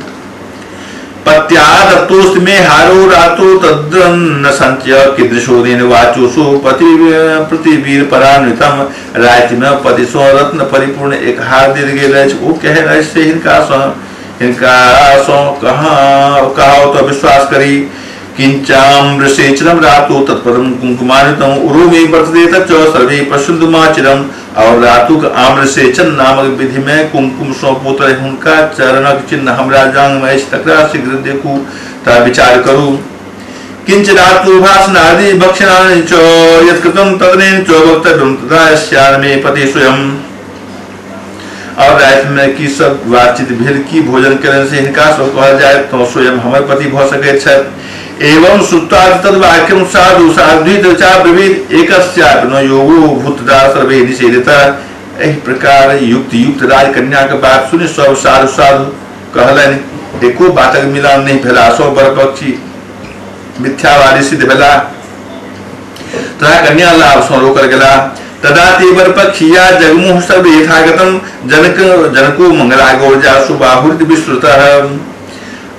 पत्या दत्तोस्त मे हारो रातो तद्रन्न संचय कीदृशोदेन वाचोसो पति प्रतिवीर परान्वितम। राति में पति सँ रत्न परिपूर्ण एक हार देल गेल अछि, ओ केहन अछि से हिनका सँ कहाओ तो विश्वास करी। किंचाम्रसेचनम रातो तत्पदम कुंकुमान्वितम उरो मे वर्तते तच्च सर्वे पश्यन्तु मा चिरम। और रातुक आम्रसेचन नामक विधि में कुंकुम सँ पोतल हुनका चरणक चिन्ह हमरा जांग में अछि, तकरा शीघ्र देखू ता विचार करू। किंच रातु भाषणादि भक्षणानि च यत्कृतं तदनेन च वक्तव्यं तदा स्यान् मे पति स्वयं। और राति में की सब बातचीत भेल, की भोजन केलनि से हिनका सब कहल जाय तो स्वयं हमर पति भऽ सकैत छथि। एवं श्रुत्वा तद्वाक्यं साधु साध्वी चाब्रवीत् एकस्यापि न योगो भूतदा सर्वे निषेधिता। एहि प्रकार युक्त युक्त राजकन्या के बात सुनि सब साधु साधु कहलनि। एको बातक मिलान नहि भेला सँ वरपक्षी मिथ्यावादी सिद्ध भेला तथा कन्या लाभ सँ रोकल गेला। तदा ते वरपक्षीया जगमुह सर्वे यथागतं जनको मंगला गौरजा सुबाहुरिति विश्रुतः।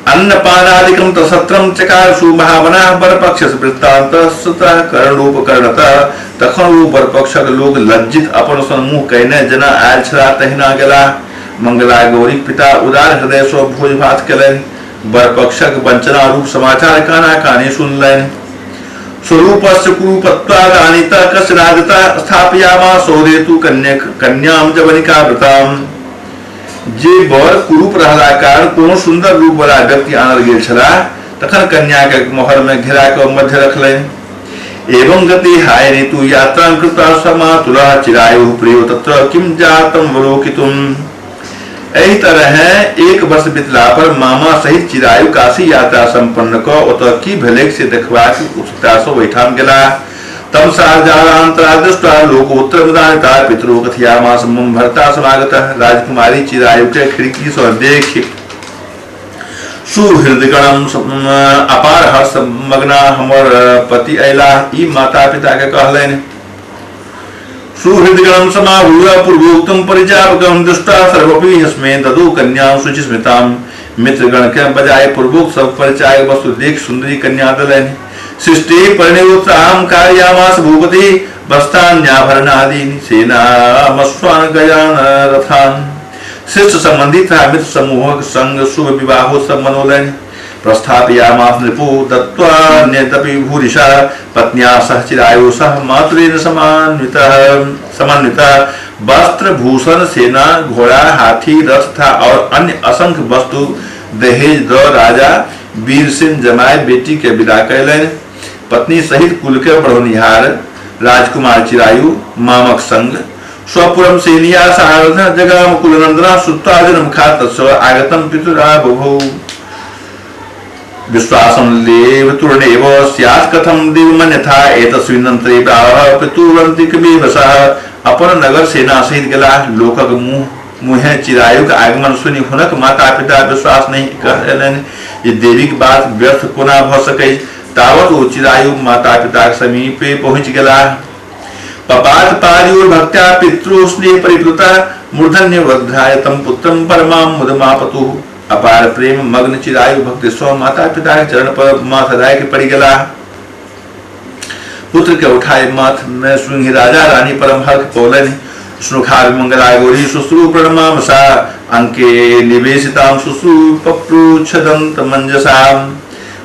अन्नपानादिकं तत्सत्रं चकार सुमहामनाः वरपक्षस्य वृत्तान्तः कर्णोपकर्णतः। तखन ओ वरपक्षक लोक लज्जित अपन सन मुँह कयने जेना आयल छलाह तहिना गेलाह। मंगला गौरीक पिता उदार हृदय सँ भोज भात केलनि। वरपक्षक वंचना रूप समाचार काना कानी सुनलनि। स्वरूपस्य कुरूपत्वादानीतः कस्य राजतः स्थापयामास सौरेतु कन्यां जवनिकावृताम्। जे वर कुरूप रहला कारण कोनो सुंदर रूप वाला व्यक्ति आनल गेल छलाह, तखन कन्या के मोहर में घेरा के मध्य रखलनि। एवं गति हायनि तु यात्रां कृत्वा समातुलः चिरायुः प्रियो तत्र किं जातं वलोकितुम्। एहि तरह एक वर्ष बितला पर मामा सहित चिरायु काशी यात्रा संपन्न क ओतऽ की भेलैक से देखबाक उत्सुकता सँ ओहिठाम गेलाह। तम सारजालांतरा दृष्ट्वा लोकोत्तरमुदानिता पितरो कथयामास मम भर्ता समागतः। राजकुमारी चिरायु के खिड़की सँ देखि सुहृदगणम अपार हर्ष मग्ना हमर पति अयलाह, ई माता पिता के कहलनि। सुहृदगणम समाहूय पूर्वोक्तम परिचापकम दृष्ट्वा सर्वपि हस्मे ददो कन्यां शुचिस्मितां। मित्रगण के बजाय पूर्वोक्त सब परिचायक वस्तु देख सुंदरी कन्या दलनि। सृष्टि परिणयोत्साहं कार्यामास भूपति वस्त्राण्याभरणादीनि सेनामश्वान् गजान् रथान्। शिष्ट संबंधी तथा मित्र समूहक संग शुभ विवाहोत्सव मनौलनि। प्रस्थापयामास नृपो दत्त्वान्यदपि भूरिशः पत्न्या सह चिरायु सह मातुरेण समन्वितः। वस्त्र भूषण सेना घोड़ा हाथी रथ तथा और अन्य असंख्य वस्तु दहेज द राजा वीरसेन जमाए बेटी के विदा कयलनि। पत्नी सहित कुल के बढ़ौनिहार राजकुमार चिरायु मामक संग स्वपुरम सेनिया सारथ जगाम कुलनंदना सुत्वाजन मुखा तत्सव आगतम पितुरा बभौ। विश्वासं लेव तूर्णेव स्यात् कथं देवमन्यथा एतस्मिन्नन्तरे प्राह पितुरन्तिकमेव सः। अपन नगर सेना सहित गेलाह। लोकक मुँहे चिरायु के आगमन सुनि हुनक माता पिता विश्वास नहीं कयलनि जे देवीक बात व्यर्थ कोना भ सकैछ। तावत ओ चिरायु माता पिता के समीपे पहुँच गेलाह। पपात पारियोर भक्त्या पितृ स्नेह परिप्लुता मूर्धन्य वध्राय तम पुत्रम परमां मुदमापतु। अपार प्रेम मग्न चिरायु भक्ति स्व माता पिता के चरण पर माथ राय के पड़ गेलाह। पुत्र के उठाए माथ में सुंघि राजा रानी परम हर्ष पौलनि। स्नुखार मंगला गौरी शुश्रू प्रणमाम सा अंके निवेशितां शुश्रू पप्रुच्छदंत मंजसाम।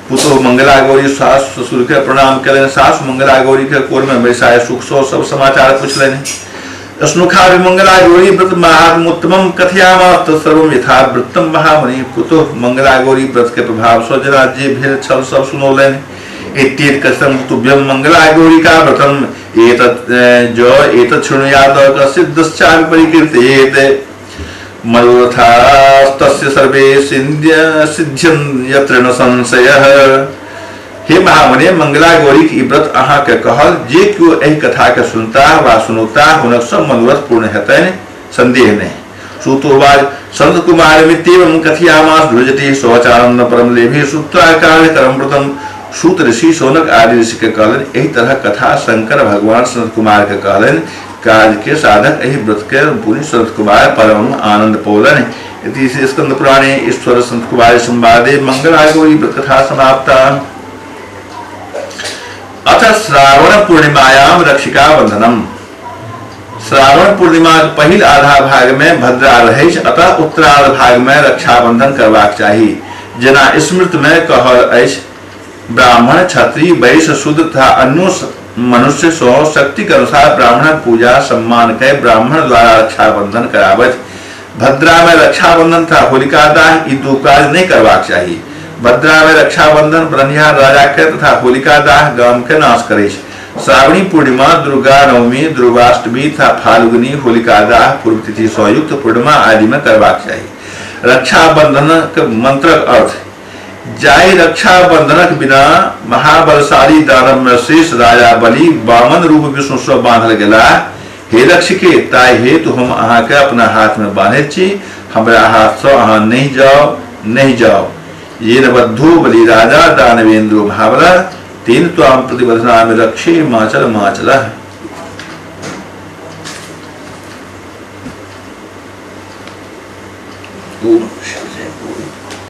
पुतो मंगला गौरी सास ससुर के प्रणाम कयलनि। सास मंगला गौरी के कोर में बैसाए सुख सो सब समाचार पूछलनि। स्नुखा मंगला गौरी व्रत महात्मोत्तमम कथयामास तत्सर्वं यथा वृत्तम महामुनि। पुतो मंगला गौरी व्रत के प्रभाव सँ जना जे भेल छल सब सुनौलनि। एतेक कसम तुभ्यम मंगला गौरी का व्रतम एतत् जो एतत् शृणुयात् कश्चिद्दश्चापि परिकीर्तयेत्। मनोरथास्तस्य सर्वे सिद्ध्यं यत्र न संशयः। हे महामुनि, मंगला गौरी के व्रत अहाँ के कहल जे केओ एहि कथा के सुनता वा सुनौता हुनक सब मनोरथ पूर्ण हेतनि, संदेह नहि। सूतोवाच संत कुमार मित्येवं कथयामास ध्रुजति शौचानंद परम लेभे श्रुत्वा कार्यकरम व्रतम। सूत ऋषि शौनक आदि ऋषि के कहलनि। एहि तरह कथा शंकर भगवान सनत कुमार के कहलनि। कार्य के साधक एहि व्रत के पुनि सनत कुमार परम आनंद पौलनि। इति श्री स्कंद पुराणे ईश्वर सनत कुमार संवादे मंगला गौरी व्रत कथा समाप्ता। अथ श्रावण पूर्णिमायाम रक्षिका बंधनम। श्रावण पूर्णिमा के पहिल आधा भाग में भद्रा रहै, अतः उत्तरार्ध भाग में रक्षाबंधन करबाक चाही। जेना स्मृत में कहल अछि, ब्राह्मण क्षत्रिय वैश्य शूद्र तथा अन्य मनुष्य सौ शक्ति के अनुसार ब्राह्मण पूजा सम्मान के ब्राह्मण द्वारा रक्षाबंधन कराबथि। भद्रा में रक्षाबंधन तथा होलिका दाह ई दू कार्य नहीं करबाक चाही। भद्रा में रक्षाबंधन ब्रह्मनिहार राजा के तथा होलिका दाह गाम के नाश करे। श्रावणी पूर्णिमा, दुर्गा नवमी, दुर्गाष्टमी तथा फाल्गुनी होलिका दाह पूर्व तिथि संयुक्त पूर्णिमा आदि में करबाक चाही। रक्षाबंधनक मंत्रक अर्थ, जाहि रक्षाबंधनक बिना महाबलशाली दानव में शेष राजा बलि वामन रूप विष्णु सँ बांधल गेलाह, हे रक्षके ताहि हेतु हम अहाँके अपना हाथ में बांधैत छी, हमरा हाथ सँ अहाँ नहीं जाओ नहीं जाओ। येन बद्धो बलि राजा दानवेन्द्रो महाबलः तेन त्वां प्रतिबध्नामि रक्षे माचल माचलः।